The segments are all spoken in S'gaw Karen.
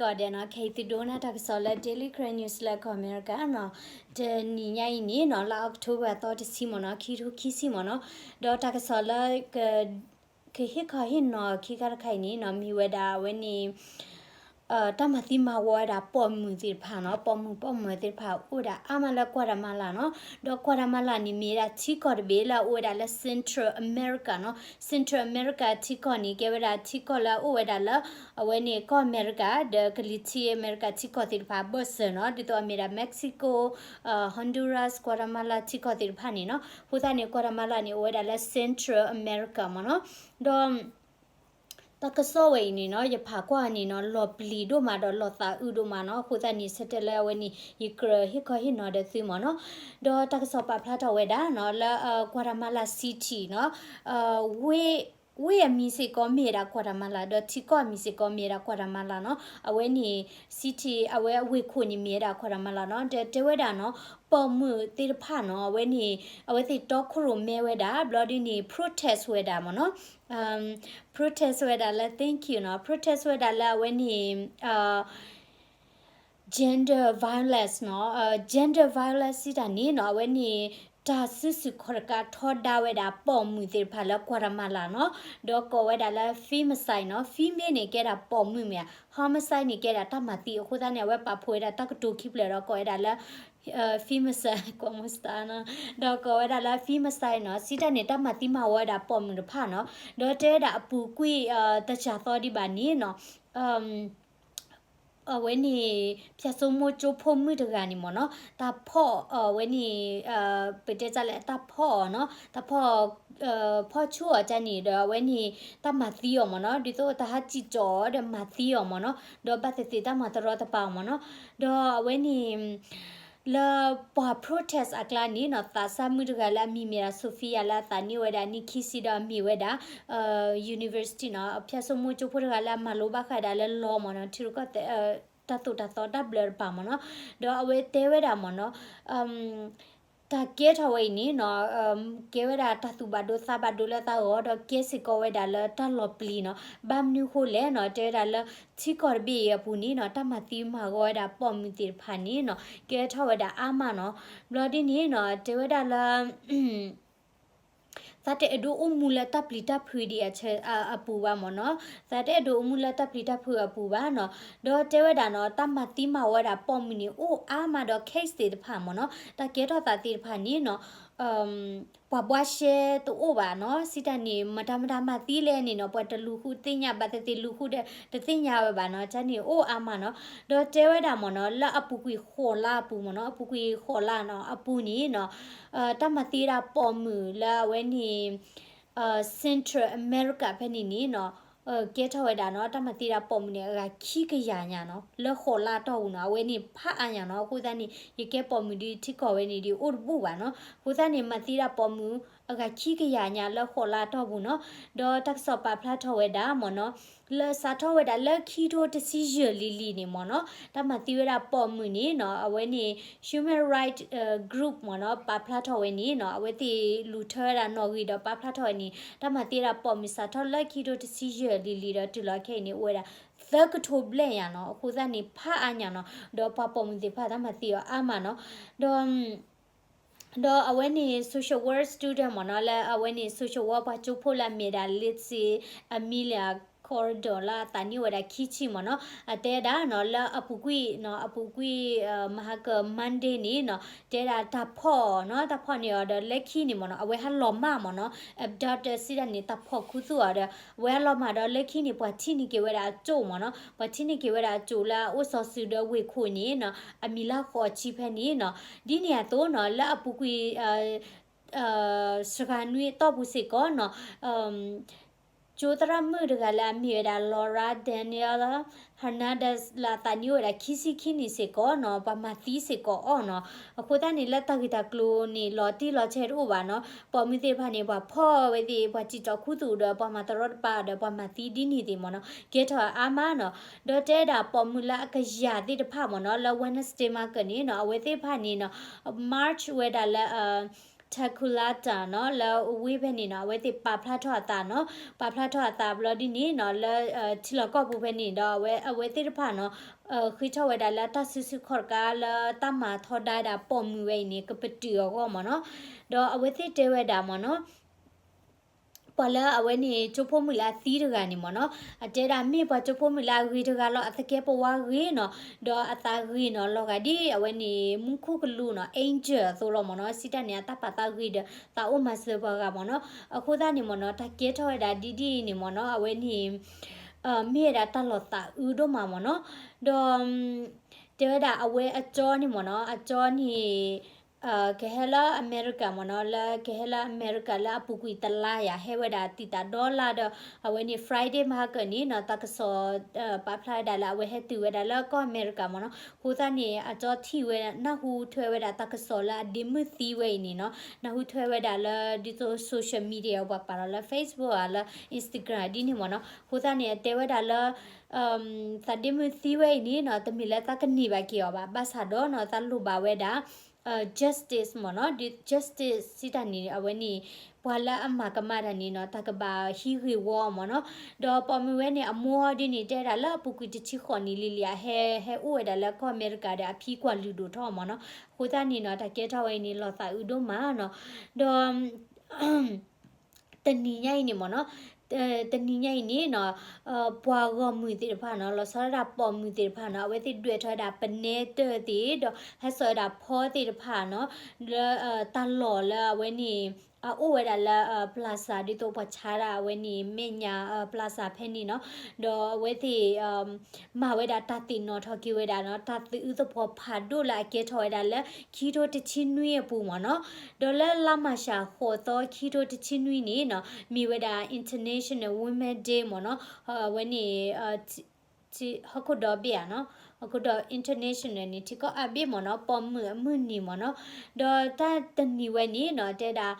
ကီးဒဲးနီၤ ခဲအံၤသုဒိကနၣ်တၢ်ကစီၣ်လၢ Daily Karen News လၢကီၢ်အမဲရကၤနီၤ, တနံၤညါအံၤန့ၣ်နီၤ လါအီးကထိဘၢၣ်သီတဆံမ့ၢ်နီၤ ခံထိခံဆံမ့ၢ်နီၤ, ဒီးတၢ်ကစီၣ်လၢ ကဟ့ၣ်ခီဟ့ၣ်နီၤခံခါတခါအံၤန့ၣ်နီၤ မ့ၢ်ဝဲဒၣ်အဝဲန့ၣ် တၢ်မၤသံမၤဝီဝဲဒၣ်ပိာ်မုၣ်သ့ၣ်တဖၣ်နီၤ, ပိာ်မုၣ်ပိာ်မၢၤသ့ၣ်တဖၣ် အိၣ်ဝဲဒၣ်အါမးလၢ Guatemala နီၤ, ဒီး Guatemala န့ၣ် မ့ၢ်ဝဲဒၣ်ထံကီၢ်တဘ့ၣ်လၢအအိၣ်ဝဲဒၣ်လၢ Central America နီၤ, Central America ထံကီၢ်န့ၣ် ကဲဝဲဒၣ်ထံကီၢ်လၢအအိၣ်ဝဲဒၣ်လၢ အဝဲန့ၣ်ကီၢ်အမဲရကၤ ဒီးကလံၤထံးအမဲရကၤထံကီၢ်သ့ၣ်တဖၣ်အဘၢၣ်စၢၤနီၤ, ဒ်သိးအမ့ၢ်ဒၣ် Mexico, Honduras, Guatemala ထံကီၢ်သ့ၣ်တဖၣ်န့ၣ်နီၤ, အဃိသတးန့ၣ် Guatemala န့ၣ် အိၣ်ဝဲဒၣ်လၢ Central America မ့ၢ်နီၤ, ဒီး တၢ်ကစီၣ်ဝဲအံၤန့ၣ်နီၤ ယဖးကွၢ်န့ၣ်နီၤ လီၤပျံၤဒိၣ်မးဒီးလီၤသးအုးဒိၣ်မးနီၤ, အဃိသတးန့ၣ် ဆၢတဲာ်လၢအဝဲန့ၣ် ယကြၢးဟ့ၣ်ခီဟ့ၣ်နီၤဒီးသုမ့ၢ်နီၤ, ဒီးတၢ်ကစီၣ်ပာ်ဖျါထီၣ်ဝဲဒၣ်နီၤ လၢ Guatemala City နီၤ, ဝ့ၢ်အမံၤစ့ၢ်ကီးမ့ၢ်ဝဲဒၣ် Guatemala ဒီးထံကီၢ်အမံၤစ့ၢ်ကီးမ့ၢ်ဝဲဒၣ် Guatemala နီၤ, အဝဲန့ၣ် city အဝဲအဝ့ၢ်ခိၣ်န့ၣ်မ့ၢ်ဝဲဒၣ် Guatemala နီၤ, ဒီးတဲဝဲဒၣ်နီၤ ပိာ်မုၣ်သ့ၣ်တဖၣ်နီၤ အဝဲန့ၣ် အဝဲသ့ၣ်တီခိၣ်ရိၣ်မဲဝဲဒၣ် ဘျီဒ်န့ၣ် protest ဝဲဒၣ်မ့ၢ်နီၤ, protest ဝဲဒၣ်လၢ thank you နီၤ, protest ဝဲဒၣ်လၢအဝဲန့ၣ် gender violence နီၤ, gender violence စံးတၢ်န့ၣ်နီၤ အဝဲန့ၣ် တၢ်စုဆူၣ်ခီၣ်တကးထီဒါဝဲဒၣ်ပိာ်မုၣ်သ့ၣ်တဖၣ်လၢ Guatemala နီၤ, ဒီးကိးဝဲဒၣ်လၢ femicide နီၤ, female န့ၣ် ကဲဒၣ်ပိာ်မုၣ်မ့ၢ်ဧါ, homicide န့ၣ် ကဲဒၣ်တၢ်မၤသံ, အဃိသတးန့ၣ် အဝဲပာ်ဖှိၣ်ဝဲဒၣ်တၢ်ကတိၤခံဖျၢၣ်ဒီးကိးဝဲဒၣ်လၢ femicide ကိးမုၢ်စတါနီၤ, ဒီးကိးဝဲဒၣ်လၢ femicide နီၤ, စံးတၢ်န့ၣ် တၢ်မၤသံမၤဝီဝဲဒၣ်ပိာ်မုၣ်တဖၣ်နီၤ, ဒီးတဲဝဲဒၣ်အပူၤကွံာ် တစှၤသီဒံးဘၣ်န့ၣ်နီၤ အဝဲန့ၣ် ဖၠၣ်စိမိၢ်ကၠိဖိမုၣ်တဂၤန့ၣ်မ့ၢ်နီၤ, တၢ်ဖီၣ် အဝဲန့ၣ် ပတဲတၢ်လဲၣ် တၢ်ဖီၣ်အီၤနီၤ, တၢ်ဖီၣ် ဖီၣ်ဆူၣ်အီၤတၢ်န့ၣ်ဒီး အဝဲန့ၣ် တၢ်မၤသံအီၤမ့ၢ်နီၤ, ဒ်သိးတၢ်ဟးစံၣ်ကၠီၣ်အီၤဒီးမၤသံအီၤမ့ၢ်နီၤ, ဒီးဘၣ်သ့ၣ်သ့ၣ်တၢ်မၤတရီတပါအီၤမ့ၢ်နီၤ, ဒီးအဝဲန့ၣ် လၢပှၤ protest အကျါန့ၣ်နီၤ, သးစၢ်မုၣ်တဂၤလၢအမံၤမ့ၢ်ဒၣ် Sofia လၢအသးနံၣ်အိၣ်ဝဲဒၣ်နံၣ်ခံဆံ ဒီးအမ့ၢ်ဝဲဒၣ် university နီၤ, ဖၠၣ်စိမိၢ်ကၠိဖိတဂၤလၢအမၤလိဘၣ်ဃးဒၣ်လၢ law မ့ၢ်နီၤ, ထံရူၢ်ကီၢ်သဲး တၢ်သိၣ်တၢ်သီတၢ်ဘျၢတပၤမ့ၢ်နီၤ, ဒီးအဝဲတဲဝဲဒၣ်မ့ၢ်နီၤ တၢ်ကဲထီၣ်ဝဲအံၤန့ၣ်နီၤ, ကဲဝဲဒၣ်တၢ်သူၣ်ဘၣ်ဒိသးဘၣ်ဒိလၢသးဂီၢ် ဒီးကဲစ့ၢ်ကီးဝဲဒၣ်လၢတၢ်လီၤပျံၤနီၤ, ဘၣ်မနုၤဃိလဲၣ်နီၤ, တဲဝဲဒၣ်လၢ ထံကီၢ်တဘ့ၣ်အံၤအပူၤန့ၣ်နီၤ, တၢ်မၤသံမၤဂီၤဝဲဒၣ်ပိာ်မုၣ်သ့ၣ်တဖၣ်န့ၣ်နီၤ, ကဲထီၣ်ဝဲဒၣ်အါမးနီၤ, ဘျီဒ်န့ၣ်နီၤ, တဲဝဲဒၣ်လၢ သးတအဲၣ်ဒိးအိၣ်မူလၢတၢ်ပျံၤတၢ်ဖုးဒံးအပူၤဘၣ်မ့ၢ်နီၤ, သးတအဲၣ်ဒိးအိၣ်မူလၢတၢ်ပျံၤတၢ်ဖုးအပူၤဘၣ်နီၤ, ဒီးတဲဝဲဒၣ်နီၤ, တၢ်မၤသံမၤဝီဝဲဒၣ်ပိာ်မုၣ်န့ၣ် အိၣ်အါမးဒီး case သ့ၣ်တဖၣ်မ့ၢ်နီၤ, တၢ်ကဲထီၣ်သးသ့ၣ်တဖၣ်န့ၣ်နီၤ, ပှၤဘှါရှဲတအိၣ်ဘၣ်နီၤ, စံးတၢ်န့ၣ် မတၤမတၤမၤသံလဲၣ်န့ၣ်နီၤ, ပှၤတလူၤဃုသ့ၣ်ညါ ဘၣ်သ့ၣ်သ့ၣ်လူၤဃုဒီး တသ့ၣ်ညါဝဲဘၣ်နီၤ, တၢ်န့ၣ်အိၣ်အါမးနီၤ, ဒီးတဲဝဲဒၣ်မ့ၢ်နီၤ, လၢအပူၤကွံာ်ဃိးလါအပူၤမ့ၢ်နီၤ, အပူၤကွံာ်ဃိးလါနီၤ အပူၤန့ၣ်နီၤ တၢ်မၤသံဝဲဒၣ်ပိာ်မုၣ်လၢအဝဲန့ၣ် Central America ဖဲန့ၣ်န့ၣ်နီၤ, ကဲထီၣ်ဝဲဒၣ်နီၤ, တၢ်မၤသံဝဲဒၣ်ပိာ်မုၣ်န့ၣ် အဂၤခံကယၤညါနီၤ, လၢဃိးလါအတီၢ်ပူၤနီၤ, အဝဲန့ၣ်ဖးအါညါနီၤ, အဃိသတးန့ၣ် ယကဲပိာ်မုၣ်ဒ်ထံကီၢ်ဝဲန့ၣ်ဒ်အိၣ်တဘူၣ်ဘၣ်နီၤ, အဃိသတးန့ၣ် မၤသံဝဲဒၣ်ပိာ်မုၣ် အဂၤခံကယၤညါလၢဃိးလါအတီၢ်ပူၤနီၤ, ဒီးတၢ်ကစီၣ်ပာ်ဖျါထီၣ်ဝဲဒၣ်မ့ၢ်နီၤ, လၢစးထီၣ်ဝဲဒၣ်လၢခံထိတဆံယဲၢ်လံၤလံၤန့ၣ်မ့ၢ်နီၤ, တၢ်မၤသံဝဲဒၣ်ပိာ်မုၣ်န့ၣ်နီၤ, အဝဲန့ၣ် Human Rights Group မ့ၢ်နီၤ, ပာ်ဖျါထီၣ်ဝဲန့ၣ်နီၤ, အဝဲသ့ၣ်လူၤထၢဝဲဒၣ်နီၣ်ဂံၢ်ဒီးပာ်ဖျါထီၣ်ဝဲန့ၣ် တၢ်မၤသံဝဲဒၣ်ပိာ်မုၣ်စးထီၣ်လၢခံထိတဆံယဲၢ်လံၤလံၤဒီးတုၤလီၤခဲအံၤန့ၣ် အိၣ်ဝဲဒၣ် သၢကထိဘျဲၣ်ညါနီၤ, အဃိသတးန့ၣ် ဖးအါညါနီၤ, ဒီးပှၤပိာ်မုၣ်သ့ၣ်တဖၣ်တၢ်မၤသံအီၤအါမးနီၤ, ဒီး ဒီးအဝဲန့ၣ် social work student မ့ၢ်နီၤ, လၢအဝဲန့ၣ် social work ပှၤကၠိဖိလၢအမ့ၢ်ဒၣ် Lindsay Amelia Cordero လၢအသးနံၣ်အိၣ်ဝဲဒၣ်ခံဆံမ့ၢ်နီၤ, အတဲဒၣ်နီၤ လၢအပူၤကွံာ်နီၤ, အပူၤကွံာ် မဟါက Monday န့ၣ်နီၤ, တဲဒၣ်တၢ်ဖီၣ်နီၤ, တၢ်ဖီၣ်န့ၢ်အီၤဒီးလၢခံန့ၣ်မ့ၢ်နီၤ, အဝဲဟးလီၤမၢ်မ့ၢ်နီၤ, abducted စံးဒၣ်န့ၣ် တၢ်ဖီၣ်ခူသူၣ်အီၤဒီး အဝဲဟးလီၤမၢ်ဒီးလၢခံန့ၣ် ပှၤထံၣ်န့ၢ်က့ၤဝဲဒၣ်အကၠိၣ်မ့ၢ်နီၤ, ပှၤထံၣ်န့ၢ်က့ၤဝဲဒၣ်အကၠိၣ်လၢအအိၣ်စီၤစုၤဒီးဝ့ၢ်ခိၣ်န့ၣ်နီၤ, အမံၤလၢဃိးဆံဖဲန့ၣ်နီၤ, ဒ်န့ၣ်အသိးနီၤ လၢအပူၤကွံာ် စှၤနွံအတီၢ်ပူၤစ့ၢ်ကီးနီၤ, ကၠိသရၣ်မုၣ်တဂၤလၢအမ့ၢ်ဝဲဒၣ် Laura Daniela Hernandez လၢအသးနံၣ်အိၣ်ဝဲဒၣ်ခံဆံခံနံၣ်စ့ၢ်ကီးနီၤ, ပှၤမၤသံစ့ၢ်ကီးအီၤနီၤ, အဃိသတးန့ၣ် လၢတၢ်ဂ့ၢ်တၢ်ကျိၤန့ၣ် လီၤတံၢ်လီၤဆဲးတအိၣ်ဘၣ်နီၤ, ပိာ်မုၣ်သ့ၣ်တဖၣ်န့ၣ် ပှၤဖီၣ်ဝဲသ့ၣ် ပှၤစံၣ်ကၠီၤခူသူၣ်ဒီး ပှၤမၤတရီတပါဒီး ပှၤမၤသံဒ်န့ၣ်သ့ၣ်မ့ၢ်နီၤ, ကဲထီၣ်အါမးနီၤ, ဒီးတဲဒၣ်ပိာ်မုၣ်လၢအကယၤသ့ၣ်တဖၣ်မ့ၢ်နီၤ, လၢ Wednesday market န့ၣ်နီၤ, အဝဲသ့ၣ်တဖၣ်န့ၣ်နီၤ march ဝဲဒၣ်လၢ Taculata နီၤ လၢအဝ့ၢ်ဖဲန့ၣ်နီၤ အဝဲသ့ၣ်ပာ်ဖျါထီၣ်အသးနီၤ ပာ်ဖျါထီၣ်အသးဘျီဒ်န့ၣ်နီၤ လၢ ထံလီၢ်ကီၢ်ပူၤဖဲန့ၣ်ဒီး အဝဲသ့ၣ်တဖၣ်နီၤ ဃ့ထီၣ်ဝဲဒၣ်လၢတၢ်စုဆူၣ်ခီၣ်တကးလၢတၢ်မၤထီဒါဝဲဒၣ်ပိာ်မုၣ်ဝဲအံၤန့ၣ် ကပတုာ်အဂီၢ်မ့ၢ်နီၤ ဒီးအဝဲသ့ၣ်တဲဝဲဒၣ်မ့ၢ်နီၤ ပှၤလၢအဝဲန့ၣ် ကၠိဖိမုၣ်လၢအသံတဂၤန့ၣ်မ့ၢ်နီၤ အတဲဒၣ်မ့ၢ်ပှၤကၠိဖိမုၣ်လၢအဂ့ၤတဂၤလီၤ အသကဲးပဝါဂ့ၤနီၤ ဒီးအသးဂ့ၤနီၤ လီၤဂာ်ဒ်အဝဲန့ၣ် မူခိၣ်ကလူးနီၤ angel အသိးလီၤမ့ၢ်နီၤ စံးတၢ်န့ၣ် အတၢ်ပာ်သးဂ့ၤဒီး သးအိၣ်မၤစၢၤပှၤဂၤမ့ၢ်နီၤ အဃိသတးန့ၣ်မ့ၢ်နီၤ တၢ်ကဲထီၣ်ဝဲဒၣ်ဒ်ဒ်အံၤန့ၣ်မ့ၢ်နီၤ အဝဲန့ၣ် မ့ၢ်ဝဲဒၣ်တၢ်လီၤသးအုးဒိၣ်မးမ့ၢ်နီၤ ဒီး တဲဝဲဒၣ်အဝဲအကၠီန့ၣ်မ့ၢ်နီၤ အကၠီန့ၣ် ကဟဲလၢအမဲရကၤမ့ၢ်နီၤ လၢကဟဲလၢအမဲရကၤလၢအပူၤကွံာ်တလါယၤ ဟဲဝဲဒၣ်တံာ်တာ်ဒီလါဒီး အဝဲန့ၣ် Friday မဟါကၢန့ၣ်နီၤ တၢ်ကစီၣ် ပာ်ဖျါဝဲဒၣ်လၢအဝဲဟဲတုၤဝဲဒၣ်လၢကီၢ်အမဲရကၤမ့ၢ်နီၤ အဃိသတးန့ၣ် အကၠီထံၣ်ဝဲ နၢ်ဟူထွဲဝဲဒၣ်တၢ်ကစီၣ်လၢအဒ့မုၣ်သံဝဲအံၤန့ၣ်နီၤ နၢ်ဟူထွဲဝဲဒၣ်လၢဒ်သိး social media ပှၤပာ်လီၤလၢ Facebook ဧါ လၢ Instagram ဒ်န့ၣ်မ့ၢ်နီၤ အဃိသတးန့ၣ် အတဲဝဲဒၣ်လၢ သးဒ့မုၣ်သံဝဲအံၤန့ၣ်နီၤ တမ့ၢ်လၢသးကန့ၢ်ဘၣ်က့ၤအီၤဘၣ် ဘၣ်ဆၣ်ဒီးနီၤ သးလိၣ်ဘၣ်ဝဲဒၣ် justice မ့ၢ်နီၤ justice စံးတၢ်န့ၣ် အဝဲန့ၣ် ပှၤလၢအမၤကမၣ်တၢ်န့ၣ်နီၤ တၢ်ကဘၣ်ဟံးဂ့ၢ်ဝီအီၤမ့ၢ်နီၤ ဒီးပိာ်မုၣ်ဝဲန့ၣ် အမိၢ်ဒ်န့ၣ် တဲဒၣ်လၢအပူၤကွံာ်တဆံဃိးနံၣ်လံလံ အဟဲ ဟဲအိၣ်ဝဲဒၣ်လၢကီၢ်အမဲရကၤဒီး အဖံကွၢ်လုၢ်ဒိၣ်ထီၣ်မ့ၢ်နီၤ အဃိသတးန့ၣ်နီၤ တၢ်ကဲထီၣ်ဝဲအံၤန့ၣ်လီၤသးအုးဒိၣ်မးနီၤ ဒီး တနံၤညါအံၤန့ၣ်မ့ၢ်နီၤ တနံၤညါအံၤန့ၣ်နီၤ ပှၤဂီၢ်မုၢ်သ့ၣ်တဖၣ်နီၤ လီၤဆီဒၣ်တၢ်ပိာ်မုၣ်သ့ၣ်တဖၣ်နီၤ အဝဲသ့ၣ်ဒွဲၣ်ထီၣ်ဝဲဒၣ်ပနဲတၢၢ်သ့ၣ်ဒီး ဟဲစိာ်ဝဲဒၣ်ဖီသ့ၣ်တဖၣ်နီၤ လၢ တၢ်လီၢ်လၢအဝဲန့ၣ် အအိၣ်ဝဲဒၣ်လၢ Plaza ဒ်သိးပှၤဆါဒၣ်အဝဲန့ၣ် မဲာ်ညါ Plaza ဖဲန့ၣ်နီၤ ဒီးအဝဲသ့ၣ် မၤဝဲဒၣ်တၢ်သ့ၣ်နီၣ်ထီၣ်က့ၤဝဲဒၣ်နီၤ တၢ်သးအုးသဖှိၣ်ဖးဒိၣ်လၢအကဲထီၣ်ဝဲဒၣ်လၢ ခံထိတဆံနွံအပူၤမ့ၢ်နီၤ ဒီးလၢလါမၢ်ၡးဃိးသီ ခံထိတဆံနွံန့ၣ်နီၤ မ့ၢ်ဝဲဒၣ် International Women Day မ့ၢ်နီၤ အဝဲန့ၣ် ဟီၣ်ခိၣ်ဒီဘ့ၣ်ဧါနီၤ ဟီၣ်ခိၣ်ဒီ international န့ၣ် ထံကီၢ်အါဘ့ၣ်မ့ၢ်နီၤ ပိာ်မုၣ်အမုၢ်နံၤမ့ၢ်နီၤ ဒီးတၢ်တနံၤဝဲန့ၣ်နီၤ တဲဒၣ်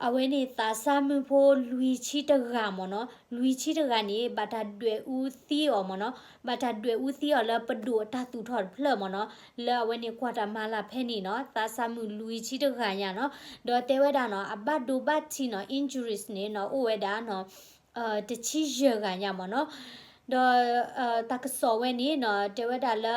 အဝဲန့ၣ်သးစၢ်မုၣ်ဖိလွံၢ်ဆံတဂၤမ့ၢ်နီၤ လွံၢ်ဆံတဂၤန့ၣ် ဘၣ်တၢ်ဒွဲၣ်အူသံအီၤမ့ၢ်နီၤ ဘၣ်တၢ်ဒွဲၣ်အူသံအီၤလၢပဒိၣ်အတၢ်သူၣ်ထီၣ်တဖျၢၣ်မ့ၢ်နီၤ လၢအဝဲန့ၣ် Guatemala ဖဲန့ၣ်နီၤ သးစၢ်မုၣ်လွံၢ်ဆံတဂၤညါနီၤ ဒီးတဲဝဲဒၣ်နီၤ အဘၣ်ဒိဘၣ်ထံးနီၤ injuries န့ၣ်နီၤ အိၣ်ဝဲဒၣ်နီၤ တဆံယဲၢ်ဂၤညါမ့ၢ်နီၤ ဒီး တၢ်ကစီၣ်ဝဲန့ၣ်နီၤ တဲဝဲဒၣ်လၢ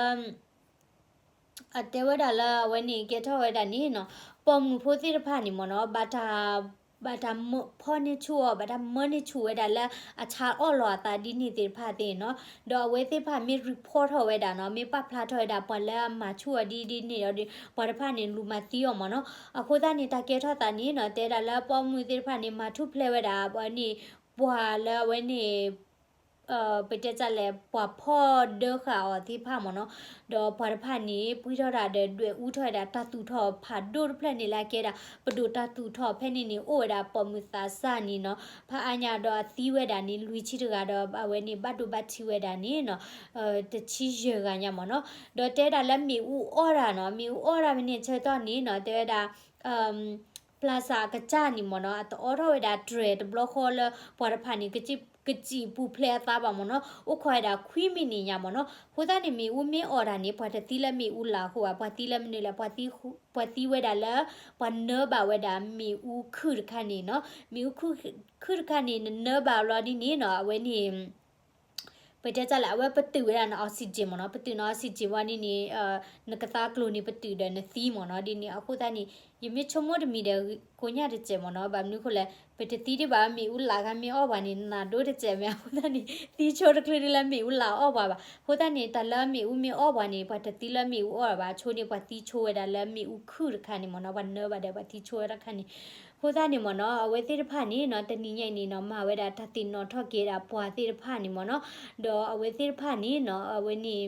အတဲဝဲဒၣ်လၢအဝဲန့ၣ် ကဲထီၣ်ဝဲဒၣ်န့ၣ်နီၤ ပိာ်မုၣ်ဖိသ့ၣ်တဖၣ်န့ၣ်မ့ၢ်နီၤ ဘၣ်တၢ် ဘၣ်တၢ်ဖီၣ်န့ၢ်ဆူၣ်အီၤ ဘၣ်တၢ်မၢန့ၢ်ဆူၣ်ဝဲဒၣ်လၢအဆါအီၣ်လီၤအသးဒ်န့ၣ်သ့ၣ်တဖၣ်သ့ၣ်နီၤ ဒီးအဝဲသ့ၣ်တဖၣ်မ့ၢ် report ထီၣ်ဝဲဒၣ်နီၤ မ့ၢ်ပာ်ဖျါထီၣ်ဝဲဒၣ် ပှၤလၢအမၤဆူၣ်အီၤဒ်ဒ်န့ၣ်ဒီး ပှၤတဖၣ်န့ၣ် လူၤမၤသံအီၤမ့ၢ်နီၤ အဃိသတးန့ၣ် တၢ်ကဲထီၣ်သးန့ၣ်နီၤ တဲဒၣ်လၢပိာ်မုၣ်သ့ၣ်တဖၣ်န့ၣ် မၤထူၣ်ဖျဲးဝဲဒၣ် အဝဲန့ၣ် ပှၤလၢအဝဲန့ၣ် ပတဲတၢ်လဲၣ် ပှၤဖီၣ်ဒၢဃာ်အီၤသ့ၣ်တဖၣ်မ့ၢ်နီၤ ဒီးပှၤတဖၣ်န့ၣ် ပှံထီၣ်ဒၣ်ဒီးဒွဲၣ်အူထီၣ်ဝဲဒၣ်တၢ်သူၣ်ထီၣ်ဖးဒိၣ်တဖျၢၣ်န့ၣ်လၢအကဲဒၣ် ပဒိၣ်တၢ်သူၣ်ထီၣ်ဖဲန့ၣ်န့ၣ် အိၣ်ဝဲဒၣ်ပိာ်မုၣ်သးစၢ်န့ၣ်နီၤ ဖးအါညါဒီးအသံဝဲဒၣ်န့ၣ် လွံၢ်ဆံတဂၤဒီး အဝဲန့ၣ်ဘၣ်ဒိဘၣ်ထံးဝဲဒၣ်န့ၣ်နီၤ တဆံယဲၢ်ဂၤညါမ့ၢ်နီၤ ဒီးတဲဒၣ်လၢမ့ၣ်အူအီၣ်တၢ်နီၤ မ့ၣ်အူအီၣ်တၢ်ဖဲန့ၣ်ဆၢကတီၢ်န့ၣ်နီၤ တဲဝဲဒၣ် ပျၢ်စၢ်အကစၢ်န့ၣ်မ့ၢ်နီၤ အတအိးထီၣ်ဝဲဒၣ်တြဲၤတဘျီဃီလၢ ပှၤတဖၣ်န့ၣ် ကစံၣ်ပူၤဖျဲးအသးဘၣ်မ့ၢ်နီၤ အိၣ်ခိးဝဲဒၣ်ခွံမံးနံးညါမ့ၢ်နီၤ အဃိသတးန့ၣ် မ့ၣ်အူမ့ၢ်အီၣ်တၢ်န့ၣ် ပှၤတသံလၢမ့ၣ်အူလၢ်အဃိဘၣ် ပှၤသံလၢမနုၤလဲၣ် ပှၤသံဝဲဒၣ်လၢ ပှၤနၢဘၣ်ဝဲဒၣ်မ့ၣ်အူခုၣ်တခါန့ၣ်နီၤ မ့ၣ်အူခုၣ်တခါန့ၣ် နနၢဘၣ်ဘျီဒ်န့ၣ်နီၤ အဝဲန့ၣ် ပတဲတၢ်လၢအဝဲပတုာ်ဝဲဒၣ်န oxygen မ့ၢ်နီၤ ပတုာ်န oxygen ဝံၤဒ်န့ၣ် နကသါကျိၤန့ၣ် ပတုာ်ဒီးနသံမ့ၢ်နီၤ ဒ်န့ၣ် အဃိသတးန့ၣ် ယမ့ၢ်ဆိကမိၣ်တမံၤဒီး ကိညၢ်တစဲးမ့ၢ်နီၤ ဘၣ်မနုၤအဃိလဲၣ် ပတသံဒံးဘၣ် မ့ၣ်အူလၢ်ဂၤမ့ၢ်အီၣ်ပှၤန့ၣ် နးဒိၣ်တစဲးမ့ၢ် အဃိသတးန့ၣ် သံဆိတချုးဒ်လၢမ့ၣ်အူလၢ်အီၣ်ပှၤဘၣ် အဃိသတးန့ၣ် တၢ်လၢမ့ၣ်အူမ့ၢ်အီၣ်ပှၤန့ၣ် ပှၤတသံလၢမ့ၣ်အူအီၣ်ဘၣ် အဆိန့ၣ် ပှၤသံဆိဝဲဒၣ်လၢမ့ၣ်အူခုၣ်တခါန့ၣ်မ့ၢ်နီၤ ပှၤနၢဘၣ်ဒီးပှၤသံဆိဝဲတခါန့ၣ် အဃိသတးန့ၣ်မ့ၢ်နီၤ အဝဲသ့ၣ်တဖၣ်န့ၣ်နီၤ တနံၤညါအံၤန့ၣ်နီၤ မၤဝဲဒၣ်တၢ်သ့ၣ်နီၣ်ထီၣ်က့ၤဒၣ်ပှၤသ့ၣ်တဖၣ်န့ၣ်မ့ၢ်နီၤ ဒီးအဝဲသ့ၣ်တဖၣ်န့ၣ်နီၤ အဝဲန့ၣ်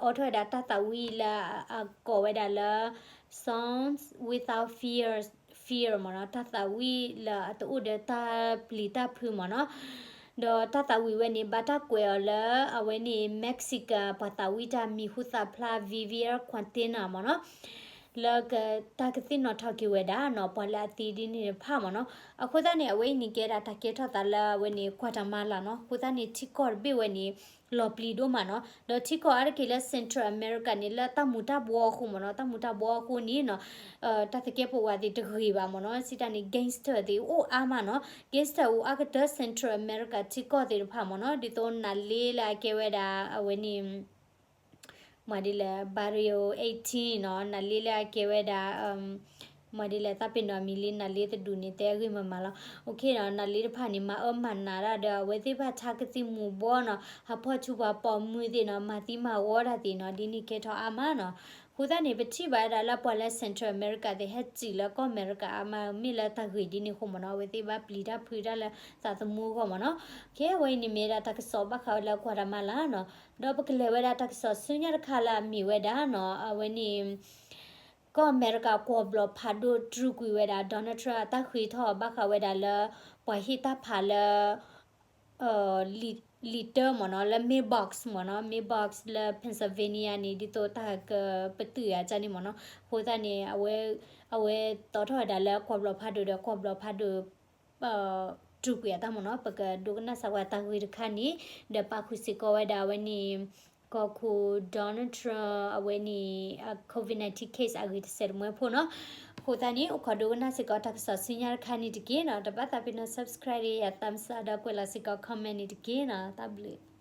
အိးထီၣ်ဝဲဒၣ်တၢ်သးဝံၣ်လၢအကိးဝဲဒၣ်လၢ Songs Without Fear, Fear မ့ၢ်နီၤ တၢ်သးဝံၣ်လၢအတအိၣ်ဒီးတၢ်ပျံၤတၢ်ဖုးမ့ၢ်နီၤ ဒီးတၢ်သးဝံၣ်ဝဲန့ၣ် ဘၣ်တၢ်ကွဲးအီၤလၢ အဝဲန့ၣ် Mexico ပှၤသးဝံၣ်တၢ်မံၤဟူသၣ်ဖျါ Vivian Quintana မ့ၢ်နီၤ လၢက တၢ်ကသ့ၣ်နီၣ်ထီၣ်က့ၤဝဲဒၣ်နီၤ ပှၤလၢအသံဒ်န့ၣ်တဖၣ်မ့ၢ်နီၤ. အဃိသတးန့ၣ် အဝဲအံၤန့ၣ်ကဲဒၣ်တၢ်ကဲထီၣ်သးလၢအဝဲန့ၣ် Guatemala နီၤ. အဃိသတးန့ၣ် ထံကီၢ်တဘ့ၣ်ဝဲန့ၣ် လီၤပျံၤဒိၣ်မးနီၤ. ဒီးထံကီၢ်အါတက့ၢ်လၢ Central America န့ၣ် လၢတၢ်မူၤတၢ်ဘှီအဃိမ့ၢ်နီၤ, တၢ်မူၤတၢ်ဘှီအဃိန့ၣ်နီၤ တၢ်သကဲးပဝးသ့ၣ်တဂ့ၤဘၣ်မ့ၢ်နီၤ. စံးတၢ်န့ၣ် gangster သ့ၣ်အိၣ်အါမးနီၤ. gangster အိၣ်အါကတၢၢ် Central America ထံကီၢ်သ့ၣ်တဖၣ်မ့ၢ်နီၤ. ဒ်သိးနၤလ့လၢအကဲဝဲဒၣ် အဝဲန့ၣ် မၤဒ်လဲၣ် Barrio eighteen နီၤ, နၤလ့လၢအကဲဝဲဒၣ် မၤဒ်လဲၣ် သးပ့ၤနီၣ်မံၤလံ နၤလ့သဒူၣ်န့ၣ် တဲအဂ့ၢ်မၤမၤလီၤ. နၤလ့တဖၣ်န့ၣ် မၤအၢမၤနးဒၣ်ဒီး အဝဲသ့ၣ်တဖၣ်ဆါကသံၣ်မူၤဘှီးနီၤ, ဟးဖီၣ်ဆူပှၤပိာ်မုၣ်သ့ၣ်နီၤ, မၤသံမၤဝီတၢ်သ့ၣ်နီၤ, ဒ်န့ၣ်ကဲထီၣ်အါမးနီၤ. အဃိသတးန့ၣ် ပထံၣ်ဘၣ်ဝဲဒၣ်လၢပှၤလၢ Central America သ့ၣ် ဟဲစံၣ်လၢကီၢ်အမဲရကၤအါမး မ့ၢ်လၢတၢ်ဂ့ၢ်ဒ်န့ၣ်အဃိမ့ၢ်နီၤ, အဝဲသ့ၣ်ဘၣ်ပျံၤတၢ်ဖုးတၢ်လၢသးသမူအဂီၢ်မ့ၢ်နီၤ. ခဲအံၤအဝဲအံၤန့ၣ်မ့ၢ်ဝဲဒၣ်တၢ်ကစီၣ်ဘၣ်ဃးဝဲလၢ Guatemala နီၤ. ဒီးပကလဲၤဝဲဒၣ်တၢ်ကစီၣ်ဆူညါတခါလၢအမ့ၢ်ဝဲဒၣ်နီၤ, အဝဲန့ၣ် ကီၢ်အမဲရကၤကွီၢ်ဘျီၣ်ဖးဒိၣ်တြူာ်ကွံာ်ဝဲဒၣ် Donald Trump အတၢ်ဃ့ထီၣ်ဘၣ်ဃးဝဲဒၣ်လၢ ပှၤဟ့ၣ်တၢ်ဖးလၢ လံာ်တၢမ့ၢ်နီၤ, လၢ mailbox မ့ၢ်နီၤ, mailbox လၢ Pennsylvania န့ၣ် ဒ်သိးတၢ်ကပတုာ်အါန့ၣ်မ့ၢ်နီၤ. အဃိသတးန့ၣ် အဝဲတီထီၣ်ဝဲဒၣ်လၢကွီၢ်ဘျီၣ်ဖးဒိၣ်ဒီး ကွီၢ်ဘျီၣ်ဖးဒိၣ် တြူာ်ကွံာ်အတၢ်မ့ၢ်နီၤ. ပကဒိကနၣ်စ့ၢ်ကီးတၢ်ဂ့ၢ်တခါန့ၣ် ဒီးပာ်ဃုာ်စ့ၢ်ကီးဝဲဒၣ်အဝဲန့ၣ် ကီၢ်ခိၣ် Donald Trump အဝဲန့ၣ် COVID nineteen case အဂ့ၢ်တစဲးတမှဲဖိနီၤ. အဃိသတးန့ၣ် အိၣ်ခိးဒိကနၣ်စ့ၢ်ကီးတၢ်ကစီၣ်ဆူညါတခါန့ၣ်တက့ၢ်နီၤ. တဘၣ်သးပ့ၤနီၣ် subscribe ဒီးယၤ thumbs up ဒီးကွဲးလီၤစ့ၢ်ကီး comment န့ၣ်တက့ၢ်နီၤ. တၢ်ဘျုး